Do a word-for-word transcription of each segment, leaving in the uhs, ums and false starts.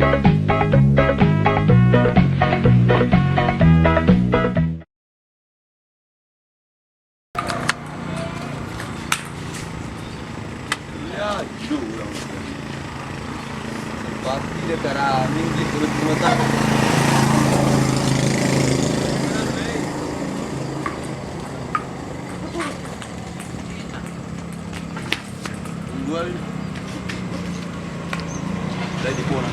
Iyo, tu urang. Pasti dia ka rami di turun rumah tak. Tunggu hari. Dah di pon.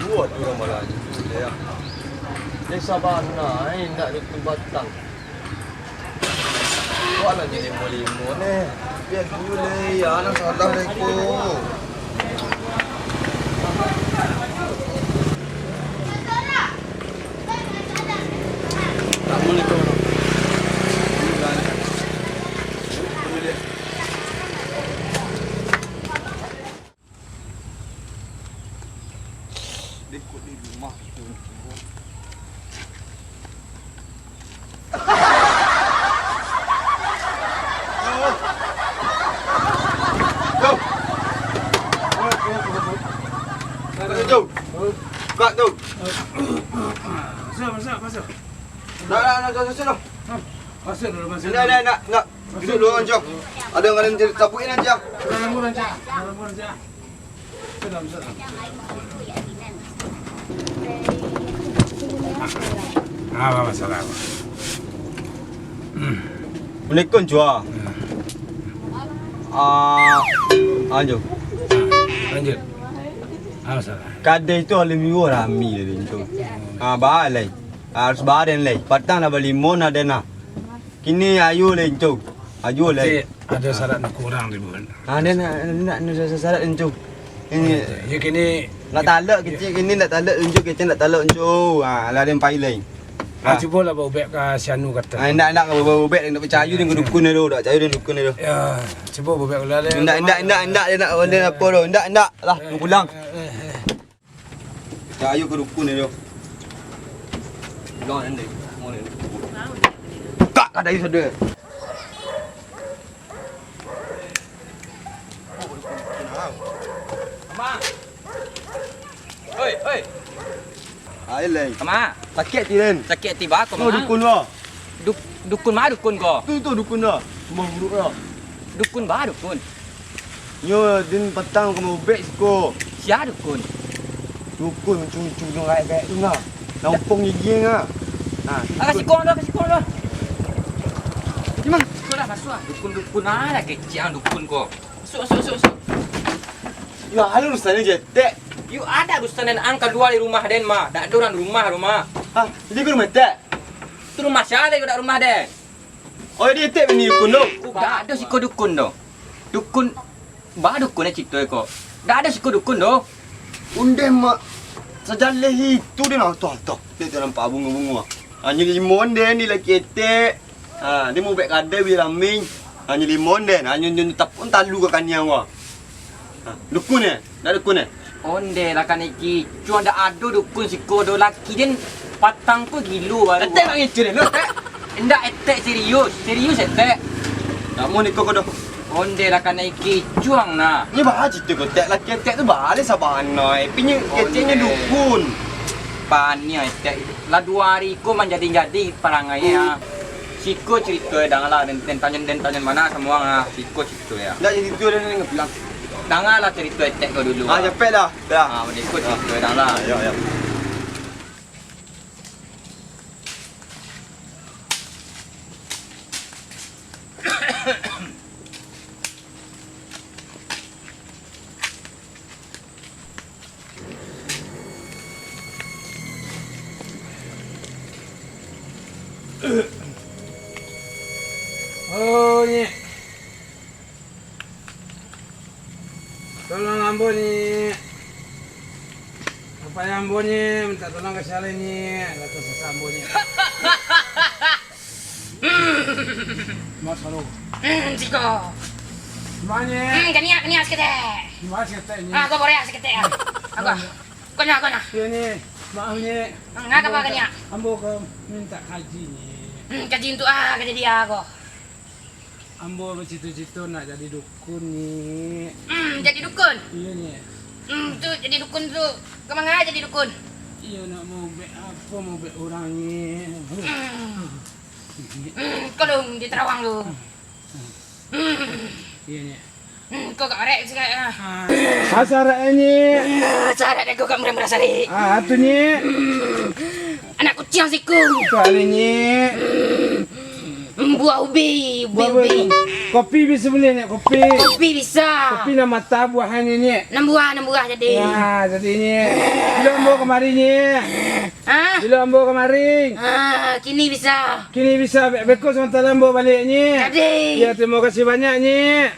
Juo tu urang balanjo, yo. Dek sabana, eh, indak ado tumpatan. Wak lah jadi limo-limo, neh. Bia dulu, leh. Yo, nan salah, leh, ko. Jom. Buka tu. Masuk, masuk, masuk. Nak, nak, nak, nak, nak, nak. Masuk dulu, masuk dulu. Nak, nak, nak, nak. Duduk dulu, Anjo. Ada yang kalian tabukin, Anjo. Sudah lambun, Anjo. Sudah lambun, Anjo. Sudah, sudah. Ah, apa masalah, apa? Assalamualaikum, Cua. Ya. Ah, Anjo. Ah, lanjut. Apa masalah? Kadai tu hari Minggu rami tadi tu. Ah, balai. Harus baren lai. Patang lah balimo nah den nah. Kini ayo lai, Encong. Ayo lai. Tapi ado sarat nan kurang tu, Bun. Ah, den nak, nak, nak sarat, Encong. Ini. Yo, kini nak talak kecik, kini nak talak, Encong, kecik nak talak, Encong. Ah, lah den pai lai. Ah, cubolah baubek ka si Anu kato. Ah, indak, indak baubek, indak picayo den ka dukun tu, indak picayo den ka dukun tu. Yo, cubo baubek ulang lai. Indak, indak, indak, indak, den nak, den apo tu. Indak, indak. Lah, pulang. Eh, eh, eh. Picayo ka dukun ni tu. Pulang ni, mo ni. Kak, kadai sadar. Kama? Oi, oi. Ai, lai. Kama? Sakik ati den. Sakik ati baa ko, Kama? Dukun ko. Duk-, dukun ma dukun ko? Tu, tu dukun ko. Rumah buruk ko. Dukun baa dukun? Nyo, den patang ka maubek siko. Sia dukun? Dukun, cucu dong gaek-gaek tu nah. Nampong gigi nah. Nah, ah, ka siko dah, ka siko dah. Di ma? Siko dah, masuak ah. Dukun-dukun ah, lah kecek ang dukun ko. Masuak, masuak, masuak, masuak. Yo, ado urusan jo etek. Yo, ado urusan den ang kalua dari rumah den mah. Dak ado urang di rumah, rumah. Hah, jadi ko rumah etek? Tu rumah sia lai, dak rumah den. Oh, jadi etek bini dukun tu? Dak ado siko dukun tu. Dukun, baa dukun eh carito ko. Dak ado siko dukun tu. Ondeh mak, sajaleh itu den, ah, tu, tu. Dek tu nampak bungo-bungo. Hanyo limo ondeh ni laki etek. Ha, den maubek kadai bia rami. Hanyo limo ondeh, hanyo, hanyo tapun talu ka kaniang ko. Ha, dukun eh? Dak dukun eh? Ondeh lah kanai kicuang, dak ado dukun siko do, laki den patang ko gilo baru. Etek nak ngicu den, etek. Indak, etek serius, serius etek. Dak mau niko ko doh. Ondeh lah kanai kicuang nah. Ni baa carito ko, tek, laki etek tu baa lai sabana, eh. Pinyo keceknyo dukun. Paniang etek. Lah duo ari ko manjadi-jadi parangai ah. Siko carito eh, dang lah, den, den tanyo, den tanyo mano samo ang ah. Siko carito eh. Ndak jadi tu den, den bilang. Dang lah carito etek ko dulu. Ah, capek lah. Dah. Ah, siko carito eh, dang lah. Yo, yo. Oh, Nyek. Tolong ambo, Nyek. Apo ambo, Nyek? Minta tolong ka sia lai, Nyek. Lah tasasek ambo, Nyek. Mas, halo. Hmm, siko. Manye? Hmm, kaniak, kaniak saketek. Manye saketek, Nyek? Ah, ko boreh saketek, ah. Ako. Konyo, konyo. Iyo, Nyek. Maaf, Nyek. Hmm, ngapa, kaniak? Ambo ka minta kaji, Nyek. Hmm, kaji untuak a, kaji dia ko. Ambo bacito-cito nak jadi dukun, Nyik. Hmm, jadi dukun? Iyo, Nyik. Hmm, tu jadi dukun tu ka manga jadi dukun? Iyo, nak maubek apo, maubek urang, Nyik. Hmm. Hmm, kalau di Tarawang tu. Hmm. Iyo, Nyik. Hmm, kau gak arek sikit ah. Ah, sarak, Nyik. Ah, sarak dek kau gak murah-murah sarik. Ah, tu, Nyik. Hmm. Anak kuciang sikung. Sarik, Nyik. Hmm, buah ubi, ubi, buah ubi. Kopi bisa buliah, Nyik, kopi. Kopi bisa. Kopi nan matah buahnyo, Nyik. Nan buah, nan buah jadi. Ya, jadi, Nyik. Bilo ambo kamari, Nyik? Ha? Bilo ambo kamari? Ah, kini bisa. Kini bisa, be-, beko samantaro ambo baliak, Nyik. Jadi. Ya, tarimo kasih banyak, Nyik.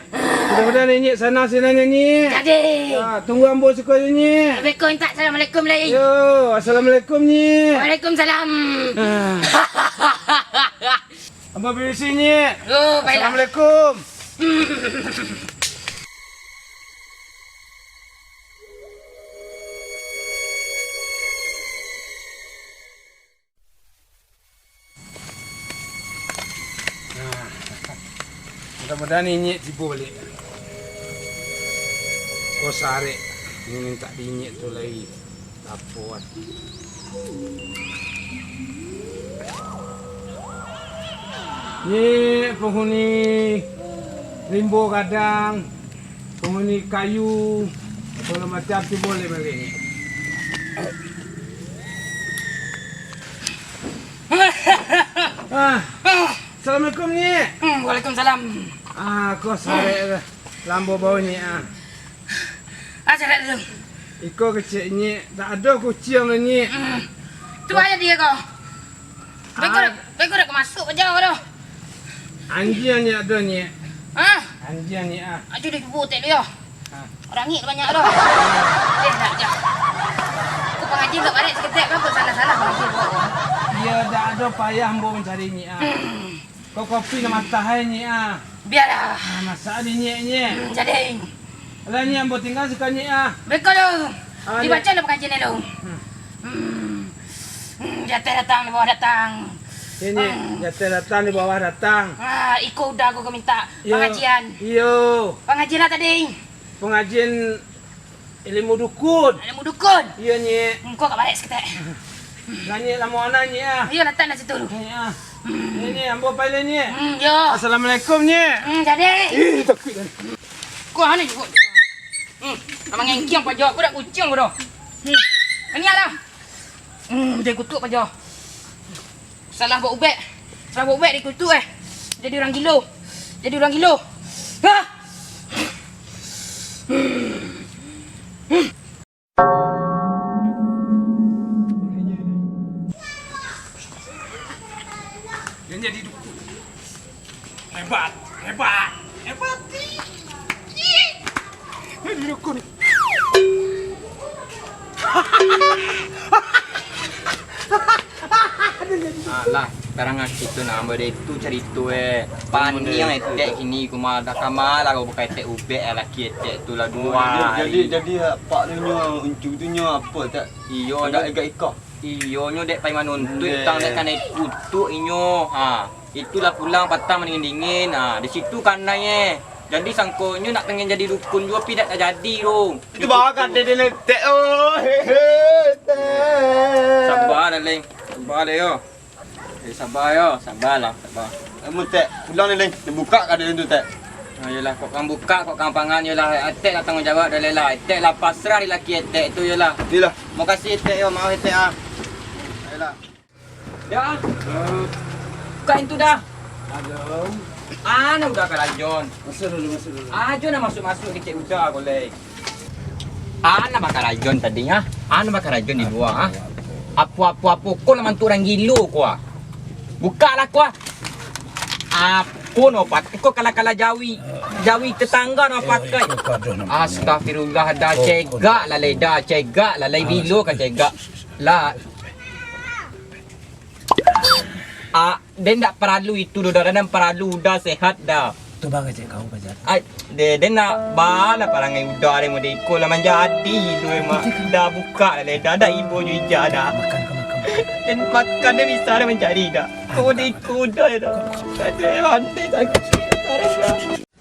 Mudah-mudahan Nyik sanang sinangnyo, Nyik. Jadi. Ah, tunggu ambo siko, Nyik. Beko mintak assalamualaikum lai. Yo, assalamualaikum, Nyik. Waalaikumsalam. Ah. Ambo pamisi, Nyik. Yo, baiklah. Assalamualaikum. Nah, mudah-mudahan Inyek tibo baliak. Ko sarek, mintak di Inyek tu lai lapo ati. Nyek, penghuni rimbo gadang, penghuni kayu, segalo macam tibo lai baliak, Nyek. Ah, assalamualaikum, Nyek. Hmm, waalaikumsalam. Ah, ko sarek tu. Lambo bau, Nyek, ah. Ah, sarek tu. Iko kecek, Nyek. Tak ado kuciang tu, Nyek. Hmm. Tu aja dia ko. Beko, ah, beko dak masuk aja ko tu. Anjiang, Nyek, ado, Nyek. Hah? Anjiang, Nyek, ah. Ajo dia cubo tek dia. Ha. Urang ni banyak tu. Eh, nak je. Aku pangaji dak barek saketek, apo salah-salah pangaji ko. Iyo, dak ado payah ambo mancari, Nyek, ah. Hmm. Ko kopi nan matah ai, Nyek, ah. Bialah. Nah, masak di Nyek, Nyek. Hmm, jadi. Alah, Nyek, ambo tingga siko, Nyek, ah. Beko lu. Ah, Nyek. Dibaco lah pangajian lu. Hmm. Hmm. Hmm, di ateh datang, di bawah datang. Yo, Nyek. Hmm. Di ateh datang, di bawah datang. Ah, iko udah aku ka minta pangajian. Iyo. Pangajian lah tadi. Pangajian ilmu dukun. Ilmu dukun? Iyo, Nyek. Engkau ka barek saketek. Lah, Nyek, lamo ana, Nyek, ah. Iyo, datang lah situ lu. Nyek, ah. Hmm. Nyek, Nyek, ambo pai lah, Nyek. Hmm, yo. Assalamualaikum, Nyek. Hmm, jadi. Ih, takuik dah. Kau aneh juga. Hmm, nak mangengkiang paja, aku dak kuciang kau dah. Hmm. Ini lah. Hmm, jadi kutuk paja. Salah buek ubek. Salah buek ubek di kutu eh. Jadi urang gilo. Jadi urang gilo. Hah! Yang jadi dukun. Hebat, hebat, hebat. Jadi dukun. Alah, tarang akik tu nah, ambo dek tu carito eh. Paniang etek kini, kumaha dah kama lah kau buka etek ubek eh, laki etek tu lah duo hari. Jadi, jadi, jadi, pak tu nyo, uncu tu nyo apo tak? Iyo, dak egak iko. Iyo, nyo dek pai manuntuik, tang dek kanai kutuk inyo. Ha, itulah pulang patang mandingin-dingin. Ha, di situ kanai eh. Jadi sangkonyo nak pengen jadi dukun juo, tapi dak tajadi tu. Itu bawah kade di letek, oh, hehe, teh. Sabar, Daleng. Sabar, Daleng, yo. Eh, sabar, yo. Sabarlah, sabar. Kamu, Tek, pulang ni, Leng. Dia buka kade tu, Tek. Ah, yolah, kok kang buka, kok kang pangan, yolah. Etek lah tanggung jawab, Daleng lah. Etek lah pasrah di laki Etek tu, yolah. Iyolah. Makasih, Etek, yo. Maaf, Etek, ah. Ayolah. Dah. Buka pintu dah. Halo. Ah, nah udah karajon. Masuk dulu, masuk dulu. Ajo nak masuk-masuk kecek udah ko lai. Ah, nah bakarajon tadi, ah. Ah, nah bakarajon di lua, ah. Apo-apo-apo ko lah mantuk urang gilo ko, ah. Buka lah ko, ah. Apo no pat-, ko kalah-kalah jawi. Jawi tetangga no pakai. Astagfirullah, dah cegak lah lai, dah cegak lah lai, bilo ka cegak. Lah. Ah, den ndak paralu itu doh, dah, den paralu udah sehat dah. Tu bang kecek kau pajar. Ai, den, den nak bala parangai udah den mode iko lah manjadi tu emang. Dah buka lah, dah, dah ibo jo ija dah. Makan kau, makan. Dan makan dia bisa dia mencari dah. Kau di kuda dah. Ada aneh sakit.